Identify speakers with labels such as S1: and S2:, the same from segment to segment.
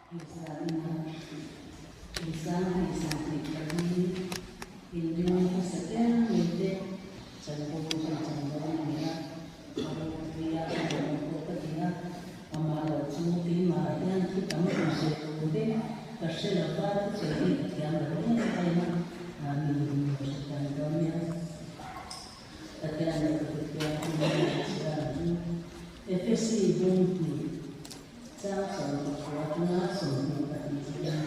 S1: Inring hmasa ber mai te chanvo kan chan dawn a ni a, a ropuia a lawm pawh ka ti a, amah loh chu keimah hian thu tam rawn sawi tur te ka hre lo va, thusawi hi ka thiam lo em em a, mi min lo hrethiam dawn nia. Pathian leh ka Pathian in chhiar ang. Efesi bung hnih. Chang 14 atanga 22 chuan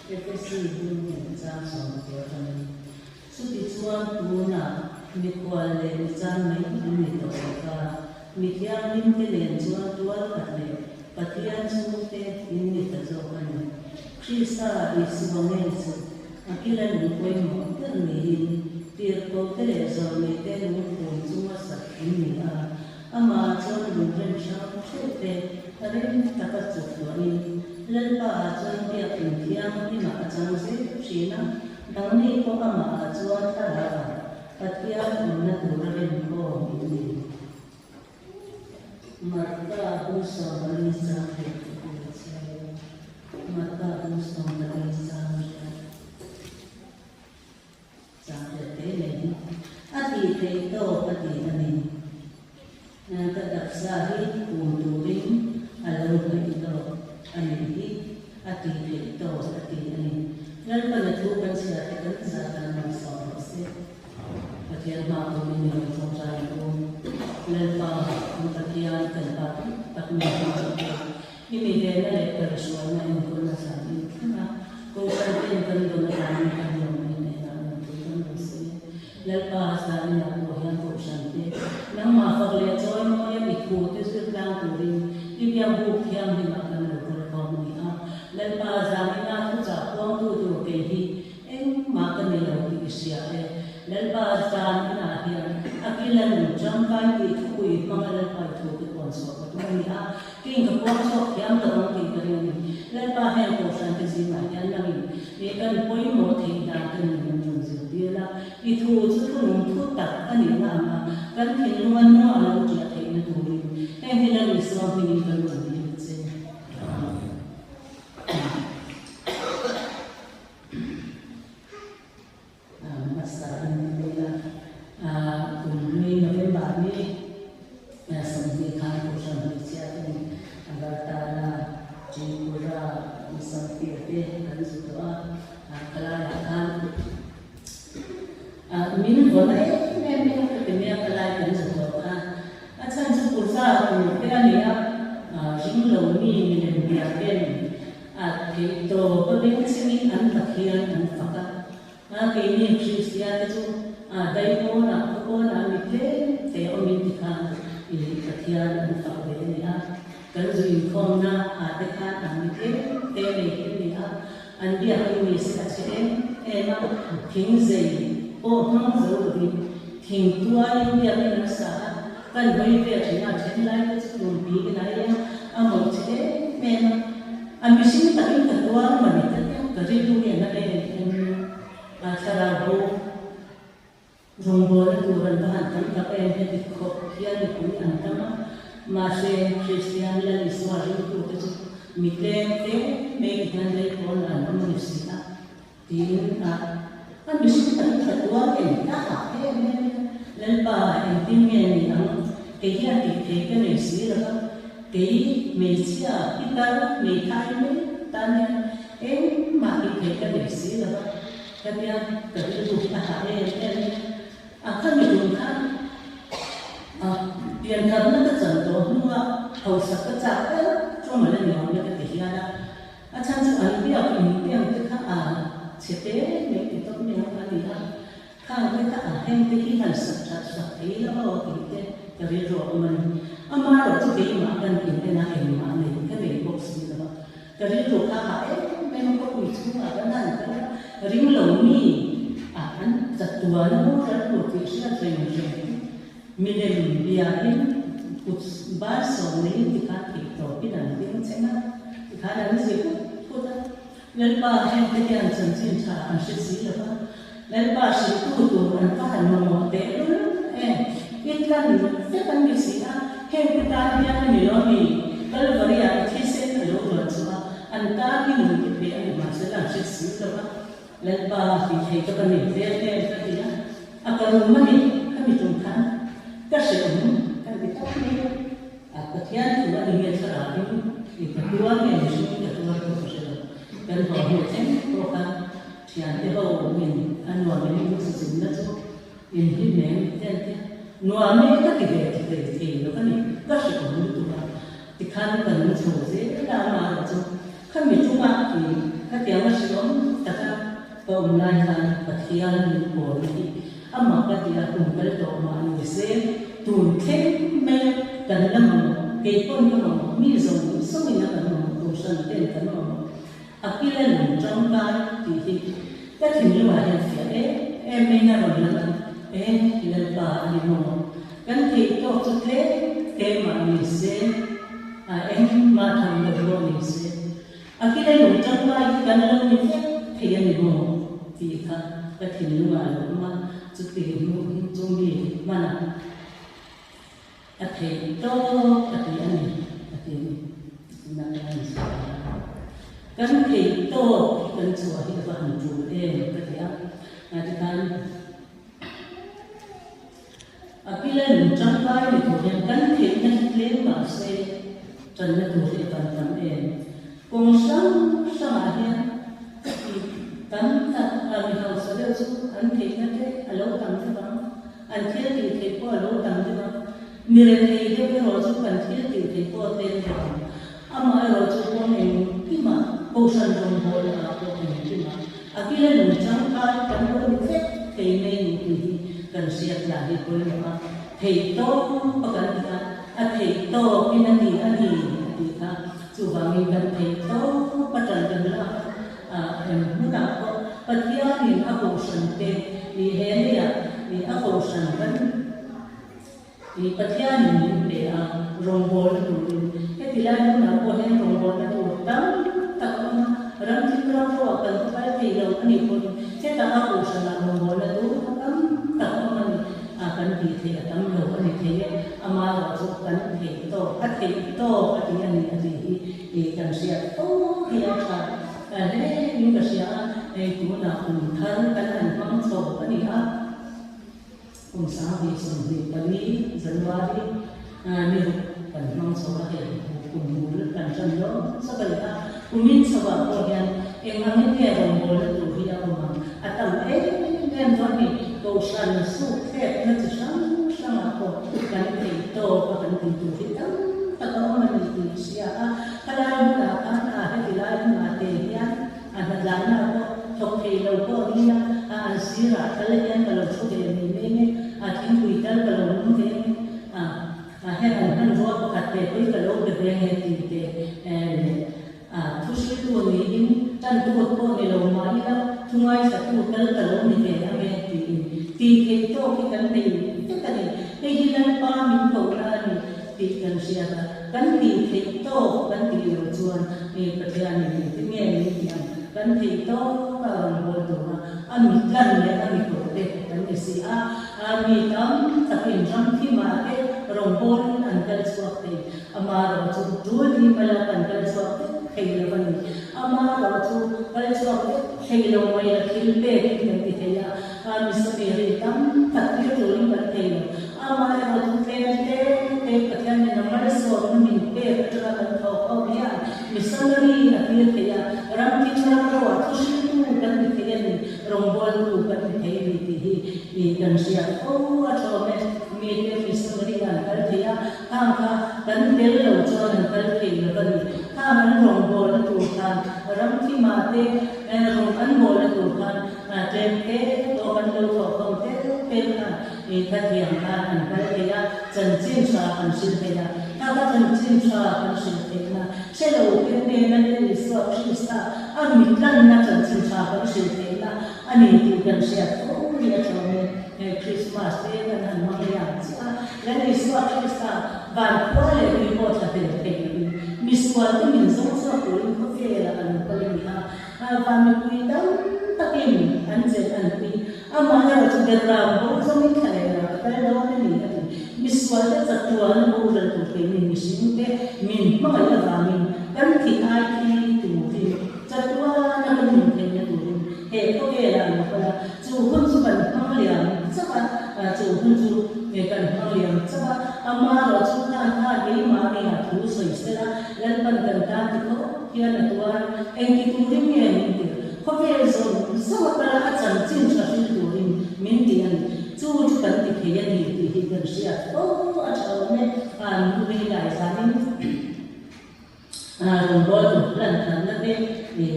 S1: Efesi hmun chang 14 atangin, Chutichuan tunah mikhual leh michan mai an ni tawh lo va, mi thianghlimte nen chuan tual khat leh Pathian chhungte in ni ta zawk a ni. Krista Isua ngei chu a kila lung pawimawh ber niin tirhkohte leh zawlneite lungphum chunga sak in ni a. Amah chuan lungrem hrang theuh te rem taka chuktuahin Lalpa ah chuan biakin thianghlimah a chang zel thin a, dangni pawh amah ah chuan thlarau ah Pathian awmna tura remkhawm in ni. Marka bung 14 chang riat te pawh a chhiar a, Marka bung 14 chang riat. Chang leh te nen hi a tih theih tawk a ti a ni. Ka taksa hi kum turin a lo hnaih tawk a nih hi a tih theih tawk a ti a ni. Lalpan a thu kan chhiar te kan zah kan malsawm rawh se. Pathian hma tumin mi rawn tawngtai ang u. Lalpa, kan Pathian, kan Pa tak mi hma chu I mi venna leh kalhruaina enkawlna zan in thleng a, Kohhran ten kan dawn avangin kan lawm em em a, lawm thu kan rawn sawi e. Lalpa zan inah pawh hian Kohhran te, nangmah fak leh chawi mawia i thu te zir tlang turin i biak buk thianghlimah kan lo kal khawm a ni a. Lalpa zan ina thuchah puangtu tur kei hi Engmah ka ni lo tih i hria e. Lalpa zan inah hian a kila nun tangkai tih thupui hmanga Lalpa i thu te puan chhuah ka tum a ni a, king ka puang chhuak thiam lo ang tih ka ring a ni. Lalpa heng kohhran te zingah hian langin i kan pawimawh theih dan te nun an rawn zirtir la, i thu chu thunung thu tak a nihna ang a, kan thinlunga nunga a lo ṭiah theihna turin heng hi Lal Isua hmingin kan rawn dil che. Amen. Hmasa an ni mai a, kum hlui November ni 20 khan Kohhran hmeichhia ten Agartala, Tripura, Mizoram te kan zu tawh a, khalaiah khan min vawn em em mai a, ka ti mai a, khalai kan zu tawh kha a chhan chu Purza tur te a ni a, ring lo mi milem bia ten A theih tawp a beng chhengin an Pathian an fak a. A keini Kristian te chu a daipawnah khawpawnah mi tlem te awmin tikhan i Pathian an fak ve a ni a. Kan zu inkhawmna ah te khan an mi tlem te nei hi a ni a. An biak hi mi se a chhe em em a, thing zei pawh hmang zo lovin thing tualin biakin an sa a. Kan hawi ve thin a, then lai te chu tumpi in a ei a, a mawih che em em a. A mihring takin ka tuar mani ta tia ka rilru hi a na em em a, thlarau bo rawngbawlna tur an va han tam tak em, heti khawp hian mipui an tam a, mahse Kristian Lal Isua ringtu te chu mi tlem te mai ti hian lei pawn an awm ni si a. Tiin a a mihring takin ka tuar em ta a em em a, Lalpa engtin nge ni ang, kei hian tih thei ka nei si lo va, kei hmeichhia pitar hmeithai mai tan hian engmah tih thei ka nei si lo va, ka tia ka rilru a hah em em mai a, a khami tum khan a piantharna ka chan tawh hnua hausak ka chak ber chu mawle ni awm e ka ti hial a. A chhan chu an biak in teng te kha a chhe te mai ti tawp mai ang a ni a, khang te kha a heng te hi han sak that sak thei la aw tih te ka rilru a awm a ni. Amaherawh chu keimah kan in en a engmah nei ka nei bawk si lo a, ka rilru kha a em em a khawpui chhungah kan han kal a, ring lo mi ah an chatuan a boral tur tih hriat reng reng te milem biakin kut bar sawm neiin tikhan theih tawpin an ding cheng a. Tikhan an zir phut phut a, Lalpa hengte hian chanchin tha an hre si lo va, Lalpa hrilhtu tur an va han mamawh tehlul em? I tlan vek an ni si a, hengte tan hian a ni lo mi, Kalvaria i thisen a lo ruan chu a, an tan hian. si lo va, Lalpa tih thei ka va nei vel em ka ti a, a ka rum a ni khami tum khan ka hrehawm ka ti tak mai a, a Pathian thu a ni nge thlarauin i ka tuar nge mihringin ka tuar pawh ka hre lo, kan haw hnu thleng pawh khan thiante ho min a nuam in in chuzin na chu in hlim em te an tia, nuam e ka ti ve thei thei lo ka ni, ka hrehawm lutuk a, tikhan ka nung chho zel a amaherawh chu Khami chunga i khatiang a hrilhawm taka ka awm lai khan Pathian min pawl hi a mak ka ti a, kum kal tawh mah ni se, tun thleng mai a kan la mamawh, kei pawn ka mamawh, mi zawng zawngin a kan mamawh, kohhran ten kan mamawh, a kila lung tangkai tih hi ka thinlungah hian fiah em em maiin a rawn lang a, e Lalpa a ni maw, kan theih tawk chu tlem tlem mah ni se, A engmah tham lo pawh ni se, a kila lung tangkai hi kan lo ni vek thei a ni maw? tih kha ka thinlungah a lo awm a, chuti hnu chu mi hmanah a theih tawk a ti a ni, a ti a ni. Tunah ka han chhuah leh a, kan theih tawk hi kan chhuah hi a va han tul em ka ti a, tikhan. A kila lung tangkai ni tur hian kan theihna hi tlem mah se tanna tur hi a van tam em. Kawng hrang hrangah hian tam tak a mi hausa deuh chu an theihna te a lo tam deuh ang, an thil tih theih pawh a lo tam deuh ang. Mi rethei deuh erawh chu kan thil tih theih pawh a tlem deuh ang. Amaherawh chu kawng engkimah, Kohhran rawngbawlna ah pawh engkimah a kila lung tangkai kan lo ni vek thei mai ni tih hi kan hriat lah hi pawimawh a, theih tawp a kan ti a, a theih tawkin a ti a ni a tih kha. Chuvangin kan theih tawp a tan kan lak a, eng hmunah pawh Pathianin a Kohhran te ih he leiah ih a Kohhran kan I Pathianin min pe a, rawngbawlna turin. Heti lai hmunah pawh hian rawngbawlna tur tam tak a awm a, ram thim ram ro ah kan va kal thei lo a nih pawhin hetah a kohhranah rawngbawlna tur tam tak a awm a ni. A kan tih theih a tam lo a ni thei e, amaherawh chu kan theih tawk, a theih tawk a ti a ni a tih hi i kan hriat fo hi a tha hle in ka hria a, hei tunah kum thar kan han hmang chho a ni a. Kum 2024 January ni ruk kan hmang chho a hei kum bul kan tan dawn chauh a ni a, kumin chhoah pawh hian eng angin nge rawngbawlna tur hi a awm ang? A tam em em dawn ni, Kohhran suk thlekna chi hrang hrangah pawh kan thei tawk a kan tih tur hi tam tak a awm a ni tih hria a, khalai hmunah khan a heti lai hmunah te hian A hnatlakna pawh thawk thei lo pawh ni ila, a an sirah tal hian ka lo thu ve mai mai nge, a thingpui tal ka lo lum ve nge, a a hian an hmanrua pakhat ve pawhin ka lo be ve nge tih te leh a thu hriltu niin tantu pawh ni lo mah ila thu ngaithlatu tal ka lo ni ve ang e tiin tih theih tawk hi kan nei vek a ni. Hei hi Lalpa min kohna a ni. Tih kan hriat a, kan tih theih tawk kan tih loh chuan mi Pathianin engtin nge min tih ang? Kan theih tawk a rawn bawl tur a, a mi tlan leh a mi koh te kan ni si a, a mi tam takin ram thimah te rawn bawlin an kal chhuak thei, amaherawh chu tul hi mala kan kal chhuak vek thei lo a ni. Amaherawh chu kal chhuak vek thei lo mai la thil pekin kan ti thei a, a missionary tam tak tir turin kan thei lo. Amaherawh chu tlem te te Pathianin a malsawmna min pek atanga kan thawk ho hian missionary a tir thei a, ram thim ram roah thu hriltu kan ni thei a ni, rawngbawltu kan ni thei a ni tih hi i kan hriat fo a thawm e. Mite missionary an kal thei a, khang kha kan tel lo chuan an kal thei lo a ni. Khang an rawngbawlna tur khan ram thimah te rawng an bawlna tur khan tlem te pawh kan lo thawh khawm tel tel khan I khathiam khan an kal thei a, chanchin tha kan hrilh thei a. Kha ka chanchin tha kan hrilh theihna hre lo te hnena Lal Isua Krista a mitlanna chanchin tha kan hrilh theihna a ni tih kan hriat fo hi a tlawm e. Hei Krismas te kan han hmang liam chiah a, Lal Isua Krista van khua leh tui pawh thla tel thei lovin misual te min zawng chhuak turin khawvelah a lo kal a ni a. Van mipui tam takin an chelh an pui. Amaherawh chu Berram bo zawngin thla leh rak a kal dawn a ni a ti. Misualte chatuana boral tur keini mihringte min hmangaih avangin kan thih ai thi turin chatuana kan nun theihna tur. hian a tuar a, engti turin nge min tirh? Khawvel zawng zawng a kal a, a chanchin tha hril turin min ti a ni. Chu chu kan ti thei a ni tih hi kan hriat fo a tha awm e. An ui lai zanin rawngbawltu hlan thatna te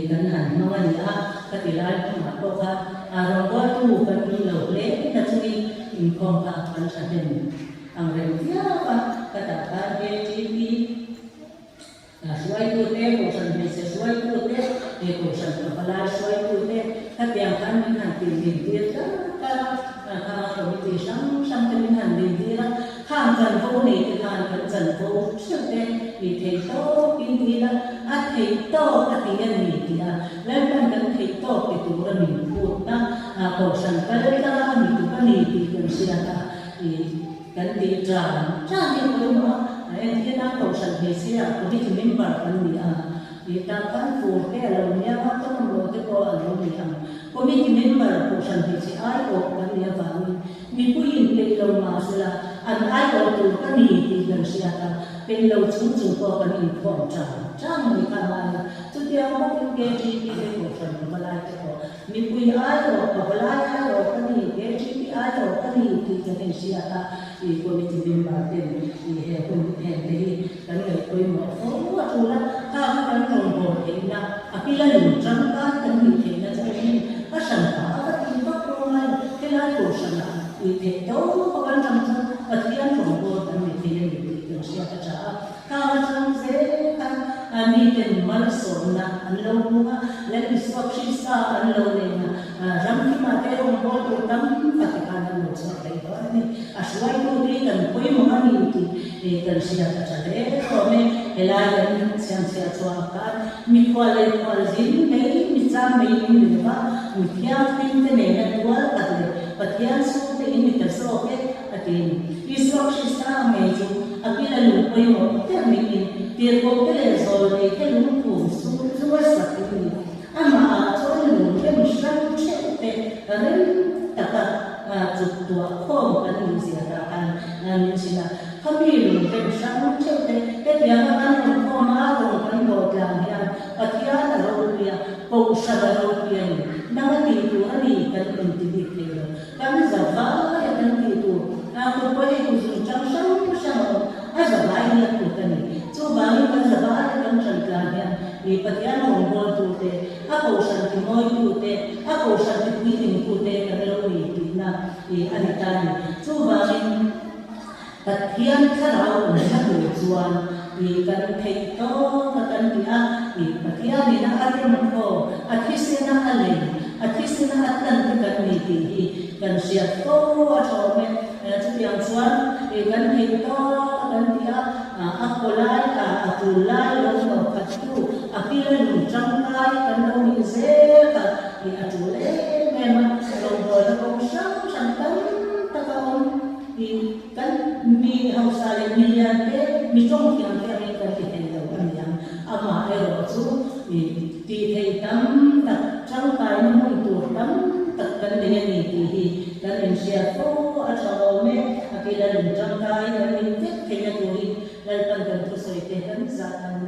S1: kan han hmang a ni a, ka ti lai hmunah pawh kha rawngbawltu kan tum lo hle na chungin inkhawm kha kan thahnem ang reng viau a, ka tah khan KTP Hruaitute, Kohhran hmeichhe hruaitute, he Kohhran pavalai hruaitute khatiang khan min han tih din tir tlat tlat a, khang a committee hrang hrang te min han din tir a, khang chanvo nei te khan kan chanvo theuh te i theih tawk in ti ila, a theih tawk a ti a ni tih a, Lalpan kan theih tawk ti tura min phut a, Kohhran kal tlanga a mi tuk a ni tih kan hriat a, i. Kan tih tan tan hi a pawimawh a, a entir nan Kohhran hmeichhia committee member kan ni a, tih tak khan fur te a lo nia a, ka mamawh te pawh a lo ni ang. Committee member Kohhran hmeichhe aiawh kan nih avangin mipuiin peih lo mah sela an aiawh tur ka ni tih kan hriat a, peih lo chung chung pawh kan inkhawm tan tan mai kha a ngai a. Chutiang bawkin KTP te Kohhran pavalai te pawh Mipui aiawh, pavalai aiawh ka ni, KTP aiawh ka ni tih kan inhriat a, i committee member ten i he hun heng te hi kan ngaih pawimawh fo a tul a, kha kha kan rawngbâwl theihna, a pila lung tangkai kan nih theihna chu engin a hran pah a va ti vak lo mai, helai kohhranah i theih tawp a kan tang chuan Pathian rawngbâwl kan ni thei a ni tih kan hriat a tha a. Khang atang zel khan miten malsawmna an lo hmu a, Lal Isua Krista an lo nen a, ramhimah te rawngbâwl tur tam tak te khan an lo chhuak thei dawn a ni. A hruaitu te hi kan pawimawh a ni tih kan hriat a tha hle hlawm e. Helai kan chhianchhiah chhuah khan mikhual leh khualzin mai, mi chang mai in ni lova, mi thianghlim te nena tual tak leh Pathian chhungte in ni ta zawk e. A ti. Isua Krista a ngei chu a kil a lung pawimawh ber niin tirhkohte leh zawlneite lungphum sum zunga sak in ni. Amah ah chuan lung rem hrang theuh te rem taka chuk tuah khawm kan nih zia ta khan min hrilh a. Khami lung rem hrang theuh te hetianga kan rawn khawm a rawn kan bawh tlang hian Pathian a ropui a, Kohhran a ropui a ni. Nang a tih tur a ni kan inti bik thei lo. Kan za vai a kan tih tur a kut pawh hei kut zung chang hrang hrang a awm, a za vai hi a kut a ni. Chuvangin kan za vai a kan ṭan tlan hian mi Pathian rawngbâwl tute, a kohhran ti mawitute, a kohhran ti puitlingtute kan lo ni tihna a ni ta a ni. Chuvangin Pathian thlarau awmna tur chuan i kan theih tawk a kan ti a, i Pathianin a a remkhawm, a thisena a lei, a thisena a tlan te kan ni tih hi kan hriat fo a thawm e. Chutiang chuan i kan theih tawk a kan ti a, a kaw lai, a tul lai lo hnawh khat tu, a kil a lung tangkai kan lo nih zel kha i a tul em em a, rawngbawlna kawng hrang hrang tam tak a awm. I kan mi hausa leh mi lian te, mi tawng thiam te angin kan ti thei lo a ni ang. Amah erawh chu i tih theih tam tak, tangkaina hmun tur tam tak kan nei a ni tih hi kan inhriat fo a tha awm e. A kila lung tangkai kan min vek theihna turin Lalpan kan thusawi te kan zah a ni.